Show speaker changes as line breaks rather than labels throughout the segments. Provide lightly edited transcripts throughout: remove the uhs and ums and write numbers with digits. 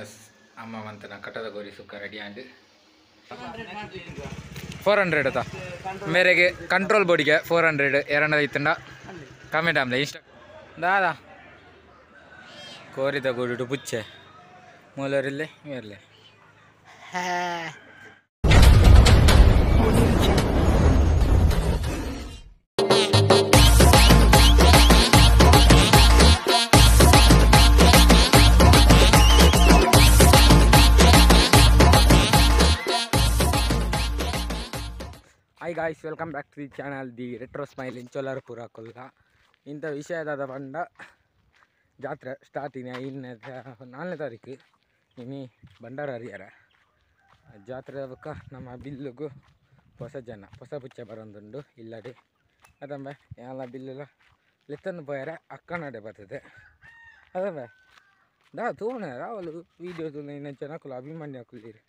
S ಅಮ್ಮ ಮಂತನ ಕಟ್ಟದ ಗೋರಿ sukka ready ಆಂಡ್ 400 ಅತ್ತ ಮೇರೆಗೆ ಕಂಟ್ರೋಲ್ ಬೋರ್ಡಿಗೆ 400 ಎರಡದ ಇತ್ತಂಡ ಕಮೆಂಟ್ ಆಮ್ಲೆ ಇಷ್ಟ ದಾದಾ ಕೋರಿದ ಗೂಡು ಪುಚ್ಚೆ ಮೂಲರಿಲ್ಲೆ ಇರಲಿ. Hi guys, welcome back to the channel the retro smile in ಚೊಲಾರ್ಪುರ ಕೊಲ್ಲ. ಇಂಥ ವಿಷಯದಾದ ಬಂಡ ಜಾತ್ರೆ ಸ್ಟಾರ್ಟಿಂಗ್ ಇನ್ನು 4ನೇ ತಾರೀಕು ಇನ್ನು ಭಂಡಾರ ಹರಿಯರ ಜಾತ್ರೆ ಬಕ್ಕ ನಮ್ಮ ಬಿಲ್ಲುಗು ಹೊಸ ಜನ ಹೊಸ ಪುಚ್ಚೆ ಬರೋದುಂಡು ಇಲ್ಲಡೆ ಅದಂಬೆ ಎಲ್ಲ ಬಿಲ್ಲೆಲ್ಲ ಲೆತ್ತನ್ನು ಪೋಯರ ಅಕ್ಕನಡೆ ಬರ್ತದೆ ಅದಂಬೆ ದಾ ತೂನೆ ರಾವಲು ವೀಡಿಯೋ ತೂನೆ ಇನ್ನು ಜನಕ್ಕಲು ಅಭಿಮಾನಿ ಹಾಕುಲ್ಲಿರು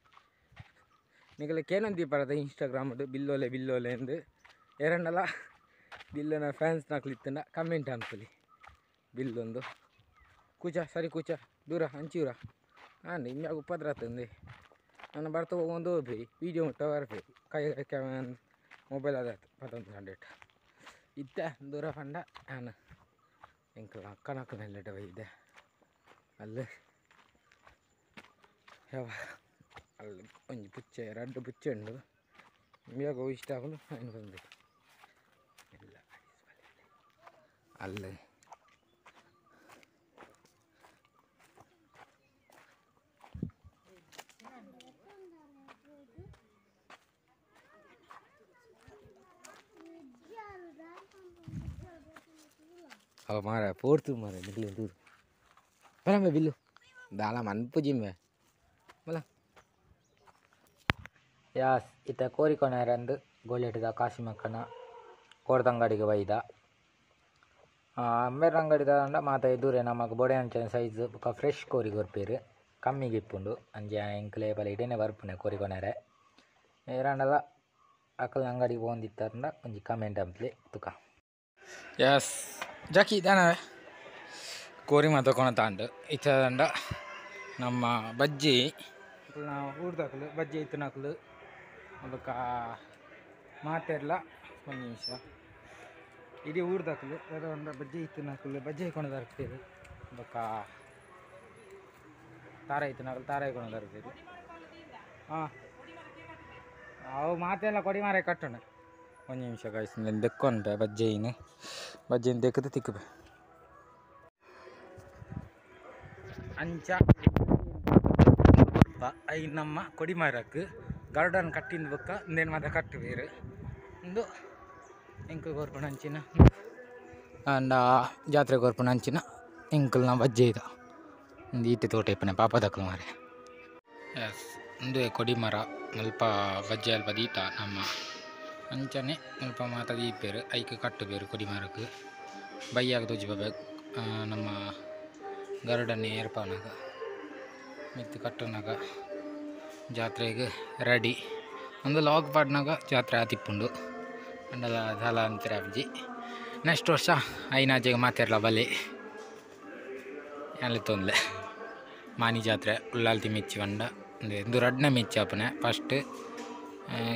ನಿಗಲ ಕೇನೊಂದಿ ಬರದ ಇನ್ಸ್ಟಾಗ್ರಾಮ್ ಬಿಲ್ಲೋಲೆ ಬಿಲ್ಲೋಲೆ ಎಂದು ಎರಡಲ್ಲ ಬಿಲ್ಲನ ಫ್ಯಾನ್ಸ್ ನಾಕ್ಲಿತ್ತಂಡ ಕಮೆಂಟ್ ಅನ್ಕೊಳ್ಳಿ ಬಿಲ್ಲೊಂದು ಕೂಚ ಸರಿ ಕೂಚ ದೂರ ಅಂಚೂರ ಹಾಂ ಇಮ್ಯಾಗ ಉಪದ್ರ ತಂದೆ ನಾನು ಬರ್ತಾ ಒಂದು ಬಿ ವೀಡಿಯೋ ಮುಟ್ಟ ಬರ್ಪೆ ಕೈ ಕ್ಯಾಮ ಮೊಬೈಲ್ ಅದಾಯ್ತು 1900 ಇತ್ತ ದೂರ ಫಂಡ ನಾನು ಎಂಕಲ ಅಕ್ಕನಕ್ಕನೆಲ್ಲ ಇದೆ ಅಲ್ಲಿ ಯಾವ ಅಲ್ಲಿ ಒಂಜಿ ಪುಚ್ಚೆ ರಡ್ಡು ಪುಚ್ಚೆ ಉಂಡು ಇಮ್ಯಾಗ ಇಷ್ಟ ಆಗಲು ನಾನು ಬಂದೆ ಇಲ್ಲ ಅಲ್ಲೇ ಅವ ಮಾರ ಪೋರ್ತು ಮಾರ ನಿಕ್ಲೆ ದೂರ ಬಲಂಬೆ ಬಿಲ್ಲು ದಾಲ ಮನ್ಪು ಜಿಂಬೆ ಬಲ
ಯಾಸ್ ಇತ್ತ ಕೋರಿಕೊನರಂದು ಗೋಳಿಟ್ಟದ ಕಾಶಿಮಕ್ಕನ ಕೋರ್ದಂಗಡಿಗೆ ಬೈದ ಅಂಬೇರಂಗಡಿದ ಮಾತ ಎದುರೆ ನಮಗೆ ಬೊಡೆ ಅಂಚಿನ ಸೈಜ್ ಬೊಕ ಫ್ರೆಶ್ ಕೋರಿ ಕೊರ್ಪೇರು ಕಮ್ಮಿಗೆ ಇಪ್ಪುಂಡು ಅಂಚೆ ಎಂಕ್ಲೆ ಬಲ ಇಡೇನೆ ಬರ್ಪುನೆ ಕೋರಿಕೊನರೆ ಏರಾಂಡಲ ಅಕಲ್ನ ಅಂಗಡಿಗೆ ಪೋಂದಿತ್ತಂಡ ಒಂಜಿ ಕಮೆಂಟ್ ಅಂಪ್ಲಿ ತುಕ.
ಎಸ್ ಜಾಕಿ ದಾನವೇ ಕೋರಿ ಮಾತ ಕೊನತಾಂಡು ಇತ್ತದಂಡ ನಮ್ಮ ಬಜ್ಜಿ ನಾವು ಊರ್ದಾಕಲು ಬಜ್ಜಿ ಇತ್ತನಕಲು ಬೊಕ ಮಾತೆರ್ಲ ಒಂದು ನಿಮಿಷ ಇಡೀ ಊರ್ದಾಕಲು ಒಂದು ಬಜ್ಜಿ ಇತ್ತನಕಲು ಬಜ್ಜಿ ಕೊನದಾರ್ತೀರಿ ಬೊಕ ತಾರ ಇತ್ತನಕಲು ತಾರ ಕೊನದಾರ್ತೀರಿ. ಹಾಂ ಅವು ಮಾತೆಲ್ಲ ಕೊಡಿ ಮಾರೆ ಕಟ್ಟೋಣ ಒಂದು ನಿಮಿಷ ಗಾಯ್ಸ್ ದೆಕ್ಕೊಂಡೆ ಬಜ್ಜೆಯಿನ ಬಜ್ಜೆಯನ್ನು ದೆಕ್ಕದ ತಿಕ್ಕಬೆ ಅಂಚ I ನಮ್ಮ ಕೊಡಿಮರಕ್ಕೆ ಗಾರ್ಡನ್ ಕಟ್ಟಿನ ಬೊಕ್ಕ ಇಂದೇನು ಮಾತ ಕಟ್ಟುವೇರು ಇಂದು ಎಂಕಲ್ ಕೊರ್ಪುಣ ಅಂಚಿನ ಅಂಡ ಜಾತ್ರೆ ಕೊರ್ಪುಣ ಅಂಚಿನ ಎಂಕಲ್ನ ಬಜ್ಜೆ ಇದ ಇಂದು ಈತೆ ತೋಟ ಇಪ್ಪನೆ ಪಾಪದಕ್ಕಲು ಮಾರೆ. ಎಸ್ ಇಂದು ಕೊಡಿಮರ ಅಲ್ಪ ಬಜ್ಜೆ ಅಲ್ಪ ದೀತ ನಮ್ಮ ಅಂಚನೆ ಅಲ್ಪ ಮಾತ ದೀಪೇರು ಐಕ್ ಕಟ್ಟುಬೇರು ಕೊಡಿಮರಕ್ಕೆ ಬೈಯಾಗ ತೋಜಿಬೇಕು ನಮ್ಮ ಗಾರ್ಡನ್ ಏರ್ಪಾನಾಗ ಮಿತ್ತು ಕಟ್ಟುನಾಗ ಜಾತ್ರೆಗೆ ರೆಡಿ ಒಂದು ಲಾಗ್ ಪಾಡ್ನಾಗ ಜಾತ್ರೆ ಆತಿಪ್ಪುಂಡು ಅಂಡಲ ದಾಲ ಅಂತಾರೆ ಅಬ್ಜಿ ನೆಕ್ಸ್ಟ್ ವರ್ಷ ಐನಾಜೆಗೆ ಮಾತಿರಲ್ಲ ಬಲಿ ಅಲ್ಲಿ ತೊಂದರೆ ಮಾನಿ ಜಾತ್ರೆ ಉಳ್ಳಾಲ್ತಿ ಮೆಚ್ಚಿ ಬಂಡ ಇಂದು ರಡ್ನ ಮೆಚ್ಚಿ ಆಪನೆ ಫಸ್ಟ್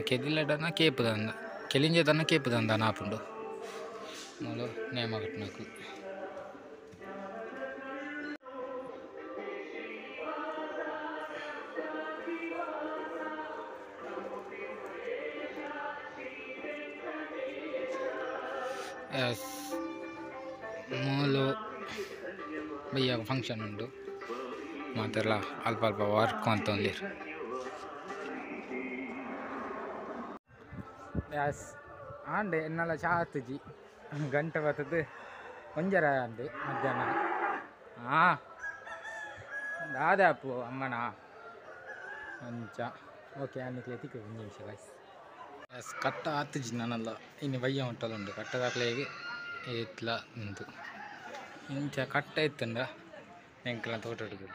ಕೆದಿಲಡನ ಕೇಪುದಂದ ಕೆಲಿಂಜದನ್ನ ಕೇಪುದಂದ ನಾಪುಂಡು ಮೂಲು ನೇಮ ಕಟ್ಟನಕು. ಎಸ್ ಮೂಲು ಬಯ್ಯ ಫಂಕ್ಷನ್ ಉಂಟು ಮಾತೆಲ್ಲ ಅಲ್ಪ ಅಲ್ಪ ವರ್ಕ್ ಅಂತ ಒಂದಿರು. ಎಸ್ ಆಂಡೆ ಎನ್ನೆಲ್ಲ ಚಾ ಆತುಜಿ ಗಂಟೆ ಬರ್ತದೆ ಒಂಜರ ಅಂದೆ ಮಧ್ಯಾಹ್ನ ಹಾಂ ದಾದ ಅಪ್ಪು ಅಮ್ಮನ ಅಂಚ ಓಕೆ ಅನ್ನಿಕ್ಲೆ ತಿಕ್ಕ ಒಂದು ನಿಮಿಷ ಗಾಯ್ಸ್. ಎಸ್ ಕಟ್ಟ ಆತುಜಿ ನಾನಲ್ಲ ಇನ್ನು ಬಯ್ಯ ಉಂಟಲ್ಲ ಉಂಟು ಕಟ್ಟದಾಕ್ಲೆಗೆ ಏತ್ಲ ಉಂಟು ಇಂಚ ಕಟ್ಟ ಇತ್ತಂಡ ಎಂಕಲ ತೋಟ ಹಿಡಿದು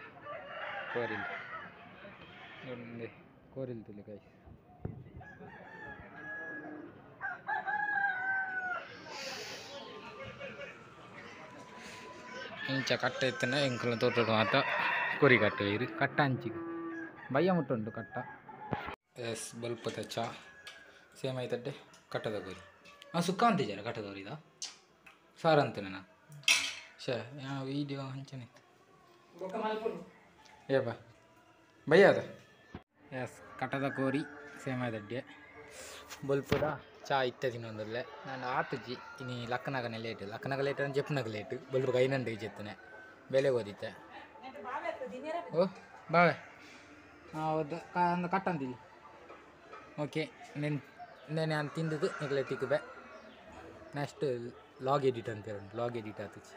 ಕೋರಿಲ್ ಕೋರಿಲ್ ತುಲಿ ಗಾಯ್ಸ್. ಇಂಚ ಕಟ್ಟ ಇತ್ತಂಡ ಎಂಕಲ ತೋಟ ಮಾತ ಕೋರಿ ಕಟ್ಟುವೀರು ಕಟ್ಟ ಅಂಚಿಗೆ ಬಯ್ಯ ಮುಟ್ಟುಂಡು ಕಟ್ಟ. ಎಸ್ ಬಲ್ಪದ ಚಾ ಸೇಮ್ ಆಯ್ತಡ್ಡೆ ಕಟ್ಟದ ಕೋರಿ. ಹಾಂ ಸುಕ್ಕ ಅಂತಿದ್ದಾರೆ ಕಟ್ಟದವ್ರು ಇದಾ ಸಾರ್ ಅಂತಾನೆ ಶೇ ಯಾವ ವೀಡಿಯೋ ಅಂಚನೆ ಏ ಬಾ ಬಯ್ಯ ಅದ. ಎಸ್ ಕಟ್ಟದ ಕೋರಿ ಸೇಮ್ ಆಯ್ತಡ್ಡೆ ಬಲ್ಪದ ಚಾ ಇತ್ತ ತಿನ್ನೊಂದಲ್ಲೇ ನಾನು ಆತುಜಿ ಇನಿ ಲಕ್ಕನಾಗನೆ ಲೇಟ್ ಲಕ್ಕನಾಗ ಲೇಟ್ ಜೆಪ್ಪನಾಗ ಲೇಟ್ ಬಲ್ಪು ಐನಂಡಿಗೆ ಜೆತ್ತನೆ ಬೆಲೆ ಓದಿತ್ತೆ. ಓ ಬಾವೆ ಹೌದು ಅಂದ ಕಟ್ಟಂತಿಲ್ಲ. ಓಕೆ ನೆನೆ ನಾನು ತಿಂದದ್ದು ನಿಗಲೆ ತಿಕ್ಕುಬೆ. ನೆಕ್ಸ್ಟ್ ಲಾಗ್ ಎಡಿಟ್ ಅಂತ ಉಂಟು ಲಾಗ್ ಎಡಿಟ್ ಆತುಜಿ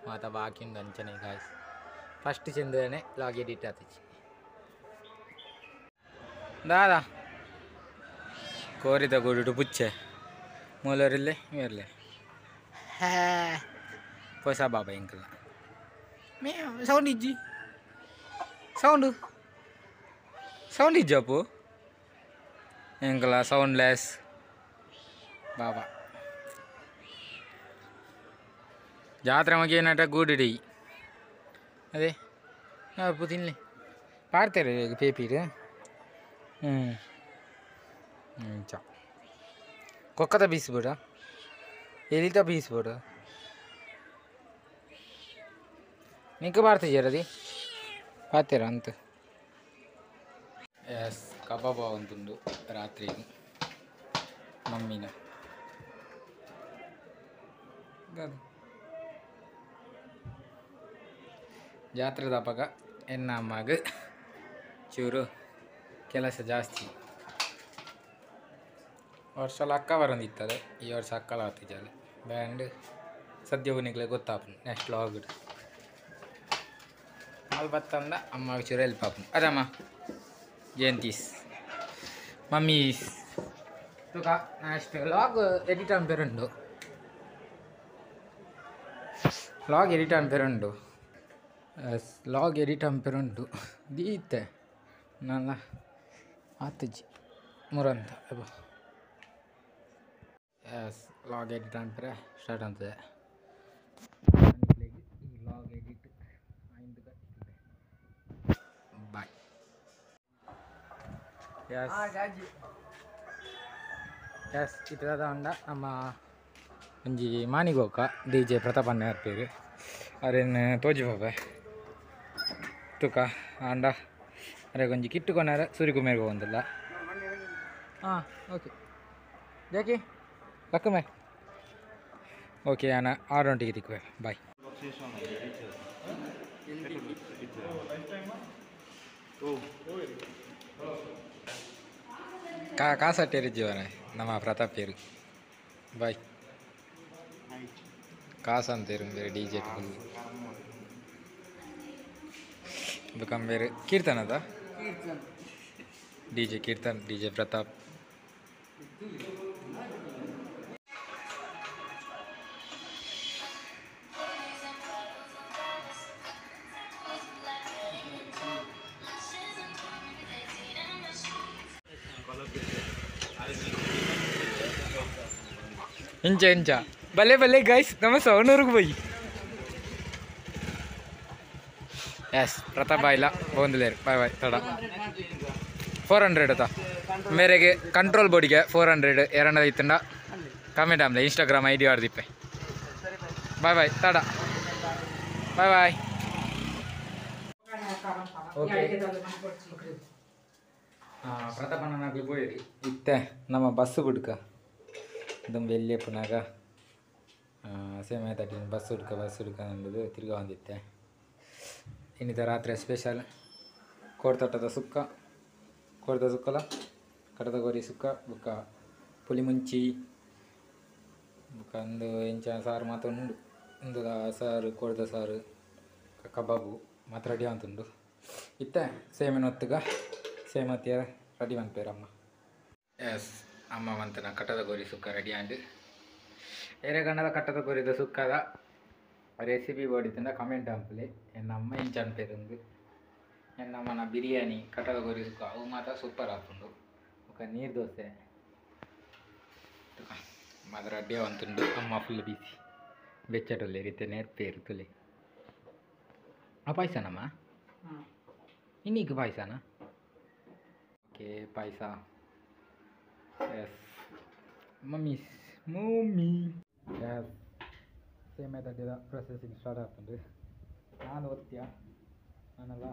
ಮಾತ ಬಾಕಿ ಉಂಡು ಅಂಚನೆ ಗಾಯ್ಸ್. ಫಸ್ಟ್ ಚೆಂದನೆ ಲಾಗ್ ಎಡಿಟ್ ಆತುಜಿ. ದಾದಾ ಕೋರಿದ ಗೂಡು ಪುಚ್ಚೆ ಮೂಲರಿಲ್ಲೆ ಇರಲೆ ಹೇ ಹೊಸ ಬಾಬಾ ಇಂಕಲ್ಲ ಮೇ ಸೌಂಡ್ ಇಜ್ಜಿ ಸೌಂಡು ಸೌಂಡ್ ಇಜ್ಜಪ್ಪು ಎಂಕಲ ಸೌಂಡ್ಲೆಸ್ ಬಾಬಾ. ಜಾತ್ರೆ ಮಗೇನಾಟ ಗೂಡಿಡಿ ಅದೇ ಅಪ್ಪು ತಿನ್ಲಿ ಪಾಡ್ತಾರೆ ಪೇಪೀರು. ಹ್ಞೂ ಚ ಕೊಕ್ಕದ ಪೀಸ್ ಬಿಡ ಎಲಿತ ಪೀಸ್ ಬಿಡ ನಿಕ್ಕ ಪಾಡ್ತಿದ್ದೀರದಿ ಪಾತೀರ ಅಂತ. ಎಸ್ ಕಬಾಬ್ ಅಂತುಂಡು ರಾತ್ರಿ ಮಮ್ಮಿನ ಜಾತ್ರೆ ದಾಪಕ ಎನ್ನ ಅಮ್ಮಗ ಚೂರು ಕೆಲಸ ಜಾಸ್ತಿ. ವರ್ಷ ಅಕ್ಕ ಬರಂದಿತ್ತದೆ ಈ ವರ್ಷ ಅಕ್ಕಲ ಆತಿಜಾಲೆ ಬ್ಯಾಂಡ್ ಸದ್ಯ ನಿಕ್ಲೆ ಗೊತ್ತಾಪು ನೆಕ್ಸ್ಟ್ ಲಾಗ್ ಅಲ್ಲಿ ಬತ್ತಂದ ಅಮ್ಮ ಚೂರು ಹೆಲ್ಪ್ ಆಪು. ಅದಮ್ಮ ಜಯಂತೀಸ್ ಮಮ್ಮೀಸ್ ತುಕ ನೆಕ್ಸ್ಟ್ ಲಾಗ್ ಎಡಿಟ್ ಅನ್ಪೇರುಂಡು ಲಾಗ್ ಎಡಿಟ್ ಅನ್ಪೇರುಂಡು ಎಸ್ ಲಾಗ್ ಎಡಿಟ್ ಅನ್ಪೇರುಂಡು ದೀತೆ ನನ್ನ ಆತುಜಿ ಮುರಂತ ಅಬ್ಬ. ಎಸ್ ಲಾಗ್ ಎಡಿಟ್ ಅನ್ಪರೆ ಸ್ಟಾರ್ಟ್ ಅಂತದೆ log edit bye. Yes yes ಇತರದ ಉಂಡ ನಮ್ಮ ಒಂಜಿ ಮಾನಿಗೋಕ ಡಿ ಜೆ ಪ್ರತಾಪಣ್ಣ ಅರ್ಪೇರು ಅರೇನು ತೋಜಿ ಬಾಬೆ ತುಕ ಆಂಡ ಅರೆ ಒಂಜಿ ಕಿಟ್ಟು ಕೊನಾರ ಸೂರ್ಯಕುಮಾರ್ಗೆ ಹೋಗಂದಿಲ್ಲ. ಹಾಂ ಓಕೆ ಜಾಕಿ ಲಕ್ಕಮೆ ಓಕೆ ಅಣ್ಣ 6 ಗಂಟೆಗೆ ತಿಕ್ಕುವೆ ಬಾಯ್. ಕಾಸಟ್ಟೇರಿದ್ದೀವನ ನಮ್ಮ ಪ್ರತಾಪ್ പേರು ಬಾಯ್ ಕಾಸಂತೇರು ಬೇರೆ ಡಿ ಜೆ ಫುಲ್ ಬೇರೆ ಕೀರ್ತನದ D J Keerthan D J Pratap. ಇಂಚ ಇಂಚ ಬಲೆ ಬಲೆ ಗೈಸ್ ನಮ್ಮ ಸವಣೂರಿಗೆ ಹೋಗಿ. ಎಸ್ ಪ್ರತಾಪ್ ಇಲ್ಲ ಬಂದಿಲ್ಲೇರು ಬಾಯ್ ಬಾಯ್ ತಡ 400 ಅತ್ತ ಮೇರೆಗೆ ಕಂಟ್ರೋಲ್ ಬೋರ್ಡಿಗೆ 400 ಎರಡನೇದು ಇತ್ತಂಡ ಕಮೆಂಟ್ ಆಮೇಲೆ ಇನ್ಸ್ಟಾಗ್ರಾಮ್ I D ಆಡ್ದಿಪ್ಪೆ. ಬಾಯ್ ಬಾಯ್ ತಡ ಬಾಯ್ ಬಾಯ್. ಓಕೆ ಪ್ರತಾಪಣ್ಣನಾಗಲಿ ಪೋಯಿರಿ ಇತ್ತೆ ನಮ್ಮ ಬಸ್ಸು ಬಿಡ್ಕ ದುಂಬು ಎಲ್ಲಿ ಪುನಾಗ ಸೇಮ್ ಆಯ್ತಾಟಿ ಬಸ್ ಹುಡ್ಕ ಬಸ್ ಹುಡ್ಕ ಅಂದದ್ದು ತಿರ್ಗಾ ಬಂದಿತ್ತೆ. ಇನ್ನಿತ ರಾತ್ರಿ ಸ್ಪೆಷಲ್ ಕೋಡ್ತಟ್ಟದ ಸುಕ್ಕ ಕೋಡ್ದ ಸುಕ್ಕಲ ಕಡದ ಗೋರಿ ಸುಕ್ಕ ಬುಕ್ಕ ಪುಲಿ ಮುಂಚಿ ಬುಕ್ಕ ಒಂದು ಎಂಚ ಸಾರು ಮಾತ್ರ ಉಂಡು ಒಂದು ಸಾರು ಕೋಡ್ದ ಸಾರು ಕಬಾಬು ಮಾತ್ರ ರೆಡಿ ಅಂತುಂಡು. ಇತ್ತೆ ಸೇಮಿನ ಹೊತ್ತುಗ ಸೇಮತಿಯ ರೆಡಿ ಅಮ್ಮ. ಎಸ್ ಅಮ್ಮ ಮಂತನ ಕಟ್ಟದ ಗೋರಿ ಸುಕ್ಕ ರೆಡಿ ಆಂಡ್ ಏರೆಗಣ್ಣದ ಕಟ್ಟದ ಗೋರಿದ ಸುಕ್ಕದ ರೆಸಿಪಿ ಬೋಡಿತ್ತಂಡ ಕಮೆಂಟ್ ಅಂಪಲೆ ಎನ್ನ ಅಮ್ಮ ಇಂಚ ಅನ್ಪೇರುಂದು ಎನ್ನಮ್ಮನ ಬಿರಿಯಾನಿ ಕಟ್ಟದ ಗೋರಿ ಸುಕ್ಕ ಅವು ಮಾತ್ರ ಸೂಪರ್ ಆಪುಂಡು. ఒక ನೀರು ದೋಸೆ ಮಾತ್ರ ರೆಡಿ ಅಂತುಂಡು. ಅಮ್ಮ ಫುಲ್ ಬಿಸಿ ಬೆಚ್ಚಟೊಲ್ಲೆ ರೀತಿ ನೇರ್ಪೇರು ತುಲೆ ಆ ಪಾಯಸನಮ್ಮ
ಇನ್ನೀಗ ಪಾಯಸನಾ? Okay payasa. Yes mummies mummy. Yes same ತಡ್ಡಿದ processing start ಆಗ್ತದೆ. ನಾನು ಒತ್ತಿಯ ನಾನಲ್ಲ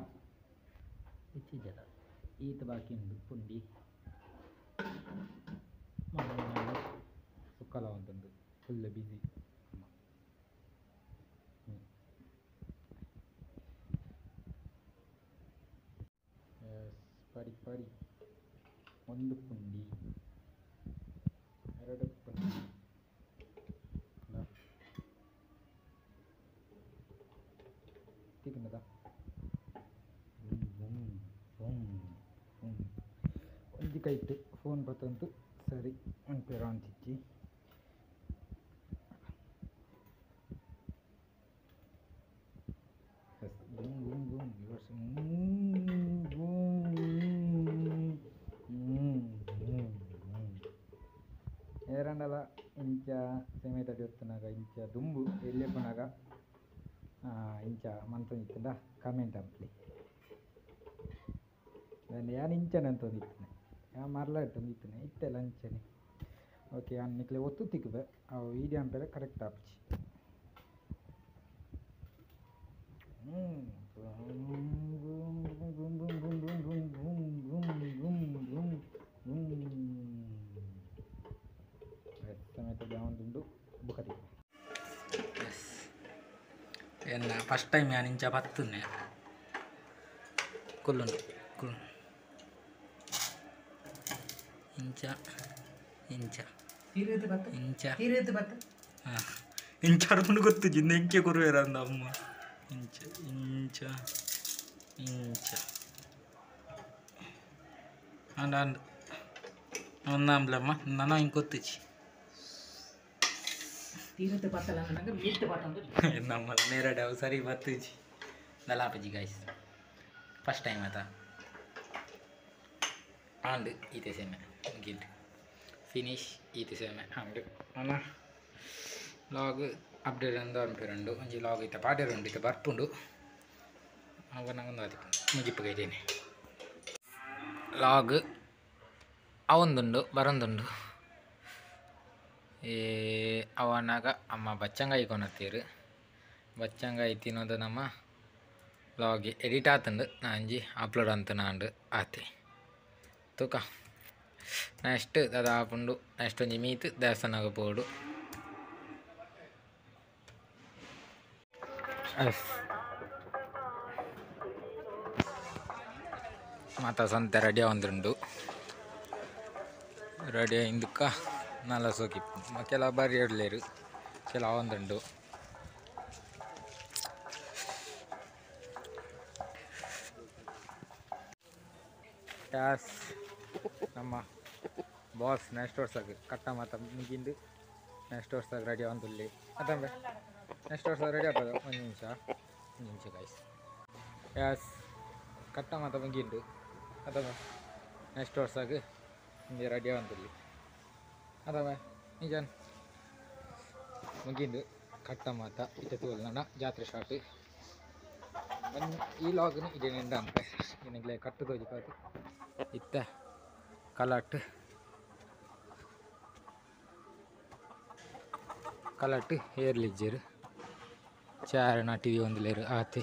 ಇಚ್ಚಿಜದ ಈತ ಬಾಕಿ ಉಂಡು ಪುಂಡಿ ಸುಕ್ಕಲ ಉಂಟುಂಡು ಫುಲ್ ಬಿಸಿ. ಎಸ್ ಪಡಿ ಪಡಿ ಒಂದು ಪುಂಡಿ ಎರಡು ಪುಂಡಿ ತಿನ್ನದ ಒಂಜಿ ಕೈಟ್ ಫೋನ್ ಬತ್ತಂತು ಸರಿ ಒಂದು ಅಂಚಿಚ್ಚಿ. S boom boom boom ಏರಂಡಲ ಇಂಚ ಸೆಮೆ ತಡಿ ಹೊತ್ತನಾಗ ಇಂಚ ದುಂಬು ಎಲ್ಲಿಪ್ಪನಾಗ ಇಂಚ ಮಂತೊಂದಿತ್ತಂಡ ಕಮೆಂಟ್ ಅಂಪ್ಲಿ ಯಾನ್ ಇಂಚನೆ ಅಂತ ಒಂದಿತ್ತನೆ ಯಾ ಮರ್ಲ ಇಟ್ಟೊಂದಿತ್ತನೆ ಇತ್ತೆಲ್ಲ ಅಂಚನೆ. ಓಕೆ ಯಾನ್ ನಿಕ್ಲೆ ಒತ್ತು ತಿಕ್ಕುವೆ ಅವು ವೀಡಿಯೋ ಅಂಪೆಲೆ ಕರೆಕ್ಟ್ ಆಪುಜಿ. ಸಮೇತ ಉಂಡು ಬುಕ್ಕ ತಿಕ್ಕುವೆ. ಎಸ್ ಎನ್ನ ಫಸ್ಟ್ ಟೈಮ್ ಯಾನ್ ಇಂಚ ಬತ್ತುನ್ನೆ ಕುಲ್ಲುಂಡು ಕುಲ್ಲು ಇಂಚ ಇಂಚ ಇಂಚ ಹಾಂ ಇಂಚ ಅರ್ಪುಂಡು ಗೊತ್ತುಜಿ ನೆಂಕೆ ಕೊರುವೆರ ಅಂದ ಅಮ್ಮ. ಇಂಚ ಇಂಚ ಇಂಚ ಅಂಡ ಅಂಡ್ ಒಂದಾಂಬ್ಲಮ್ಮ ನಾನು ಹಿಂಗೆ ಗೊತ್ತುಜಿ ನಮ್ಮ ನೇರಡೆ ಅವು ಸರಿ ಬತ್ತುಜಿ ನಲಾಪಜಿ ಗಾಯ್ಸ್ ಫಸ್ಟ್ ಟೈಮ್ ಆತ ಆಂಡ್ ಈತೆ ಸೇಮೆ ಗಿಡ್ ಫಿನಿಶ್ ಈತೆ ಸೇಮೆ ಆಂಡ್ ಅಣ್ಣ ಲಾಗ್ ಅಪ್ಡೇಟ್ ಅಂದ ಅನ್ಪಿರಂಡು ಒಂಜಿ ಲಾಗ್ ಇತ್ತ ಪಾಡ್ಯರುಂಡು ಇತ್ತ ಬರ್ಪುಂಡು ಅವ ನಂಗೊಂದು ಆತಿಪ್ಪುಂಡು ಮುಗಿಪ್ಪು ಕೈದೇನೆ ಲಾಗ್ ಅವೊಂದುಂಡು ಬರೊಂದುಂಡು. ಏ ಅವನಾಗ ಅಮ್ಮ ಬಚ್ಚಂಗಾಯಿ ಕೊನತ್ತೀರು ಬಚ್ಚಂಗಾಯಿ ತಿನ್ನೋದು ನಮ್ಮ ಲಾಗ್ ಎಡಿಟ್ ಆತಂಡು ನಾಂಜಿ ಅಪ್ಲೋಡ್ ಅಂತ ನಾಂಡು ಆತೆ ತೂಕ. ನೆಕ್ಸ್ಟ್ ದಾದ ಆಪುಂಡು ನೆಕ್ಸ್ಟ್ ಒಂಜಿ ಮೀತ್ ದೇವಸ್ಥಾನಗ ಪೋಡು. ಎಸ್ ಮಾತ ಸಂತೆ ರೆಡಿ ಆವೊಂದುಂಡು ರೆಡಿ ಇಂದುಕ ನಲ್ಲ ಸೋಕಿಪ್ಪು ಕೆಲ ಬಾರಿ ಎಡ್ಲೇರು ಕೆಲ ಆವೊಂದುಂಡು. ಯಾಸ್ ನಮ್ಮ ಬಾಸ್ ನೆಕ್ಸ್ಟ್ ವರ್ಷಕ್ಕೆ ಕಟ್ಟ ಮಾತ ಮುಗಿಂದು ನೆಕ್ಸ್ಟ್ ವರ್ಷಕ್ಕೆ ರೆಡಿ ಆವೊಂದುಲ್ಲೆ ಅದಂಬೆ ನೆಕ್ಸ್ಟ್ ವರ್ಷ ರೆಡಿ ಆಗ್ತದೆ. ಒಂದು ನಿಮಿಷ ಒಂದು ನಿಮಿಷ ಗಾಯ್ಸ್. ಯಾಸ್ ಕಟ್ಟ ಮಾತ ಮುಗಿಂದು ಅದಂಬೆ ನೆಕ್ಸ್ಟ್ ವರ್ಷಕ್ಕೆ ಹಿಂಗೆ ರೆಡಿ ಆವೊಂದುಲ್ಲೆ ಅದಂಬೆ ನಿಜಾನ್ ಮುಗಿಂದು ಕಟ್ಟ ಮಾತ ಇತ್ತೆ ತೂವಲ್ ಜಾತ್ರೆ ಸ್ಟಾರ್ಟ್. ಈ ಲಾಗ್ನು ಇದೇನೆಂದ ಅಂಪೆ ನಿನಗ್ಲೆ ಕಟ್ಟು ತೋಜಿಪಾತು ಇತ್ತ ಕಲಾಟ್ ಕಲಾಟ್ ಏರ್ಲಿಜ್ಜೇರು ಚಾರಣ ಟಿ ವಿ ಒಂದುಲೇರು ಆತೆ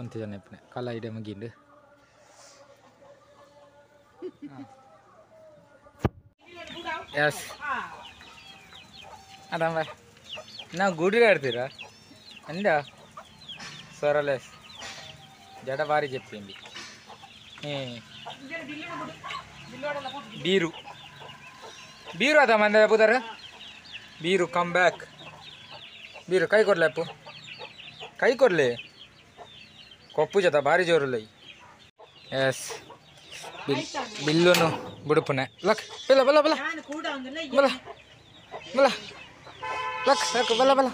ಒಂತೆ ಜನ ಇಪ್ಪನೆ ಕಲ ಇಡೆ ಮುಗಿಂಡು. ಎಸ್ ಅದಂಬ ನಾವು ಗುಡಿ ಆಡ್ತೀರಾ ಅಂದ ಸೊರಲೆಸ್ ಜಡ ಬಾರಿ చెప్పింది. ಬೀರು ಬೀರು ಅದ ಮಂದ ಪುದರ್ ಬೀರು ಕಮ್ ಬ್ಯಾಕ್ ಬೀರು ಕೈ ಕೊಡ್ಲೆ ಅಪ್ಪು ಕೈ ಕೊಡ್ಲೆ ಕೊಪ್ಪು ಜತ ಭಾರಿ ಜೋರುಲೈ. ಎಸ್ ಬಿಲ್ಲುನು ಬುಡುಪುನೆ ಲಕ್ ಬಲ ಬಲ ಬಲ ಬಲ ಬಲ ಲಕ್ ಲಕ್ ಬಲ ಬಲ.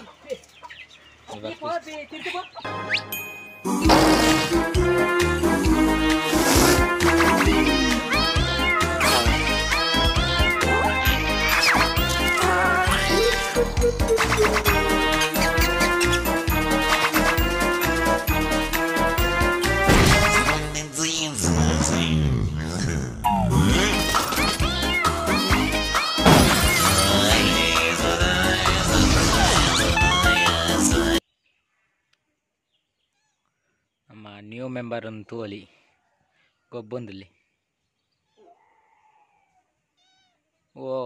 ನ್ಯೂ ಮೆಂಬರ್ ಒಂದು ತೋಲಿ ಗೊಬ್ಬೊಂದುಲ್ಲಿ ಓ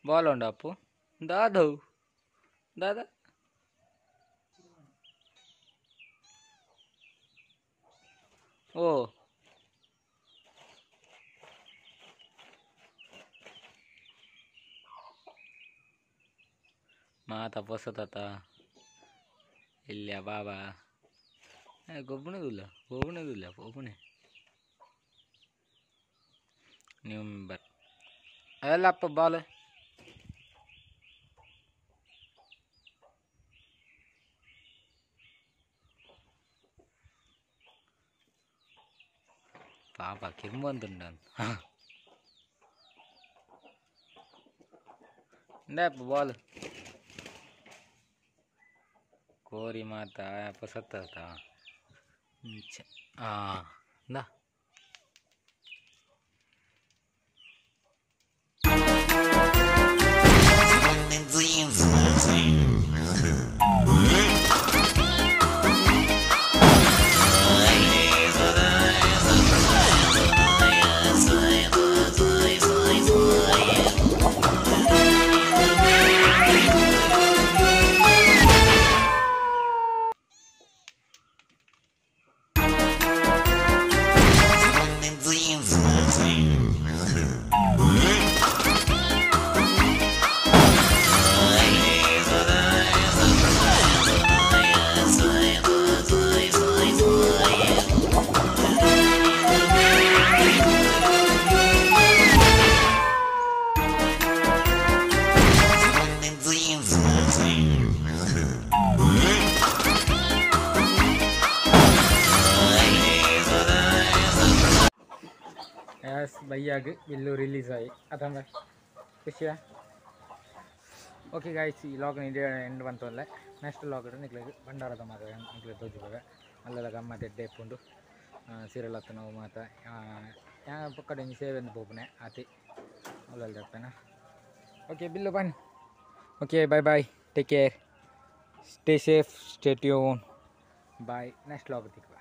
ಬಾಲ್ ಉಂಡು ಅಪ್ಪು ದಾದವು ದಾದಾ ಓ ಮಾತ ಪೊಸತಾತ ಇಲ್ಲ ಬಾಬಾ ಗೊಬ್ಬಣದಿಲ್ಲ ಹೋಗುಣದಿಲ್ಲ ಹೋಗುಣೆ ನ್ಯೂ ಮೆಂಬರ್ ಅದೆಲ್ಲ ಅಪ್ಪ ಬಾಲ್ ಪಾಪ ಕಿರ್ಬಂದುಂಡ ಇಂದಪ್ಪ ಬಾಲ್ ಕೋರಿ ಮಾತಾ ಪೊಸತ್ತಾತ ಇಂದ
ಬೈಯಾಗ ಬಿಲ್ಲು ರಿಲೀಸ್ ಆಯಿ ಅದಂಬ ಖುಷಿಯಾ. ಓಕೆ ಗಾಯ್ಸ್, ಈ ಲಾಗ್ ಎಂಡ್ ಬಂತಲ್ಲ. ನೆಕ್ಸ್ಟ್ ಲಾಗ್ ನಿಕ್ಲೆಗ್ ಭಂಡಾರದ ಮಾತ ನಿಕ್ಲೆಗ್ ತೋಜಿಪುವೆ ಅಲ್ಲದ ಗಮ್ಮತ್ ಎಡ್ಡೆ ಇಪ್ಪುಂಡು ಸೀರಿಯಲ್ ಅತ್ತ ನಾವು ಮಾತ ಪೊಕ್ಕಡೆ ಒಂಜಿ ಸೇವೆ ಪೋಪುನೆ ಆತಿ ಅಲ್ಲಲ್ಲಿ ದಪ್ಪೆನ. ಓಕೆ ಬಿಲ್ಲು ಬನ್ನಿ. Okay bye bye, take care, stay safe, stay tune, bye. Next log ತಿಕ್ಕುವೆ.